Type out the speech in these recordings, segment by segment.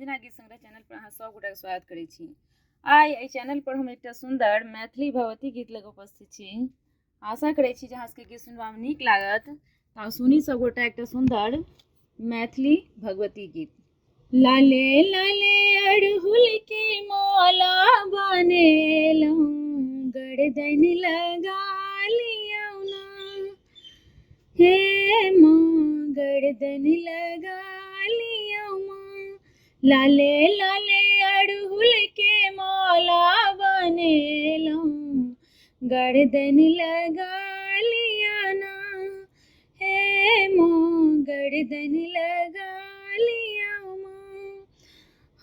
वंदना गीत संग्रह चैनल पर अहाँ सब गोटाके स्वागत करै छी। आइ एहि चैनल पर हम एकटा सुन्दर मैथिली भगवती गीत लऽ कऽ उपस्थित छी। आशा करै छी जे अहाँ सबके गीत सुनबामे नीक लागत। तऽ सुनी सब गोटा एकटा सुन्दर मैथिली भगवती गीत। लाले लाले अड़हुल के माला बनेलहुँ, गर्दन लगा लियौ ना। हे माँ, गर्दन लगा लियौ माँ। लाले लाले अड़हुल के माला बनेलहुँ, गर्दन लगा लिया ना। हे माँ, गर्दन लगा लिया माँ।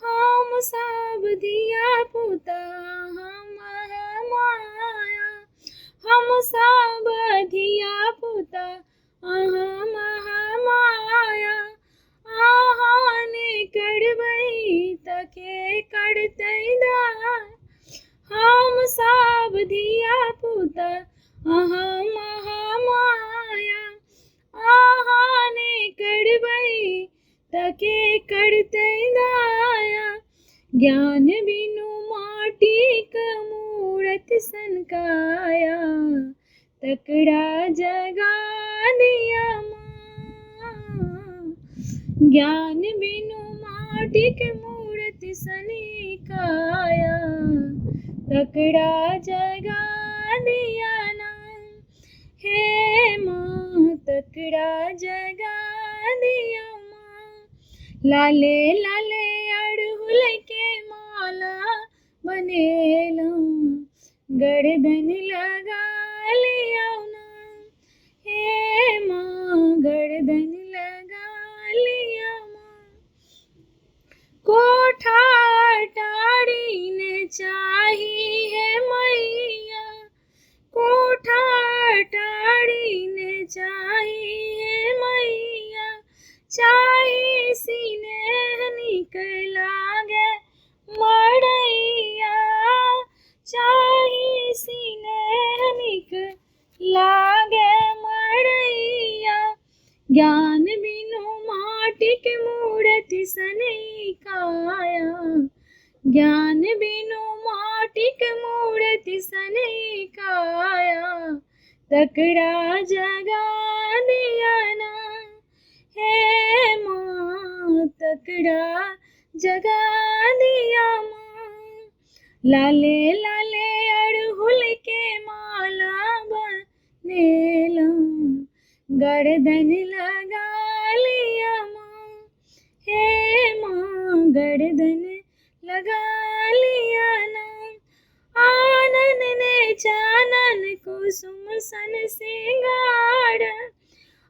हम सब धिया पुता हम माया, हम सब धिया पुता अहाँ महामाया। अहाँ ने करबै तऽ के करतै दाय। हम सब धिया पुता अहाँ महामाया। अहाँ ने करबै तऽ के करतै दाया। ज्ञान बिनु माटिक मूरत सन काया, तकरा जगा दिया माँ। ज्ञान बिनु माटिक मूरत सन काया, तकरा जगा दिया ना। हे माँ, तकरा जगा दिया माँ। लाले लाले अड़हुल के माला बनेलहुँ, गर्दन लगा लियौ ना। हे माँ, गर्दन लगा लियौ माँ। कोठा टारी ने चाही हे मैया, कोठा टारी ने चाही हे मैया। चाही सिनेह नीक लागे मरैया, चाही सिनेह नीक लागे मरैया। ज्ञान बिनु माटिक मूरति सन काया, ज्ञान बिनु माटिक मूरति सन काया, तकरा जगा दिया ना। हे माँ, तकरा जगा दिया माँ। लाले लाले अड़हुल के माला बनेलहुँ, गर्दन लगा लिया माँ। हे माँ, गर्दन लगा लिया ना। आनन ने चानन कुसुम सन सिंगार,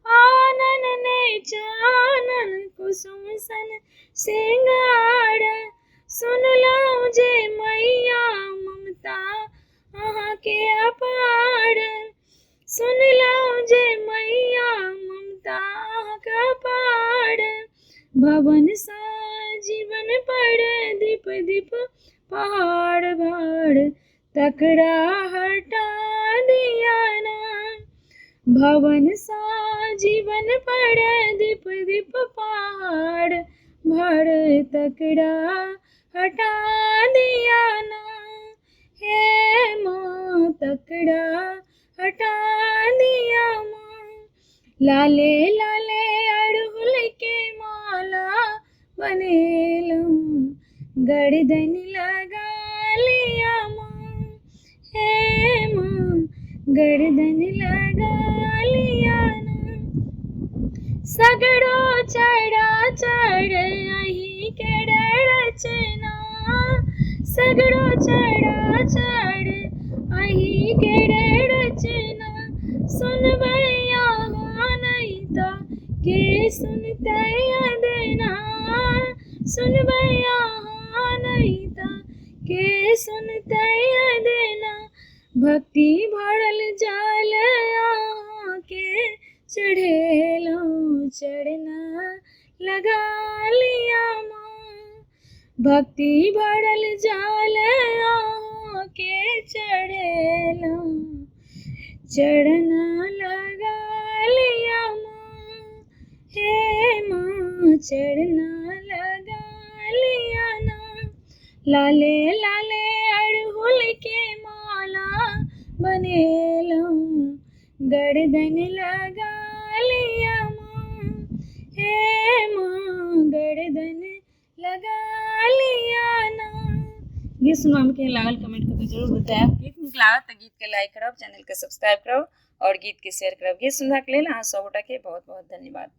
आनन ने चानन कुसुम सन सिंगार। सुनलहुँ जे मैया ममता अहाँके अपार, सुनलहुँ जे मैया ममता अहाँके अपार। भवन सा जीवन पर दीप दीप पहाड़ भार, तकरा हटा दिया ना। भवन सा जीवन पर दीप दीप पहाड़ भार, तकरा हटा दिया ना। हे माँ, तकरा हटा दिया माँ। लाले लाले अड़हुल के माला बनेलहुँ, गर्दन लगा लिया माँ। हे माँ, गर्दन लगा लिया ना। सगरो चढ़ा चढ़ अहीं के रचना, सगरो चढ़ा चढ़ अहीं के रचना। सुनबै अहाँ नहि तऽ के सुनतै अदना, सुनबै अहाँ नहि तऽ के सुनतै अदना। भक्ति भरल जल अहाँके चढ़ेलहुँ, चढ़ना लगा लिया माँ। भक्ति भरल जल अहाँके चढ़ेलहुँ, चढ़ना लगा लिया माँ। हे माँ, चढ़ना लगा लिया। लाले लाले अड़हुल के माला बनेलहुँ, गर्दन लगा लिअ माँ, हे माँ गर्दन लगा लिअ ना। गीत सुनबामे केहन लागल कमेंट कऽ के जरूर बतायब। गीत नीक लागत तऽ गीतके लाइक करब, चैनलके सब्सक्राइब करब आओर गीतके शेयर करब। गीत सुनबाक लेल अहाँ सभगोटाके बहुत बहुत धन्यवाद।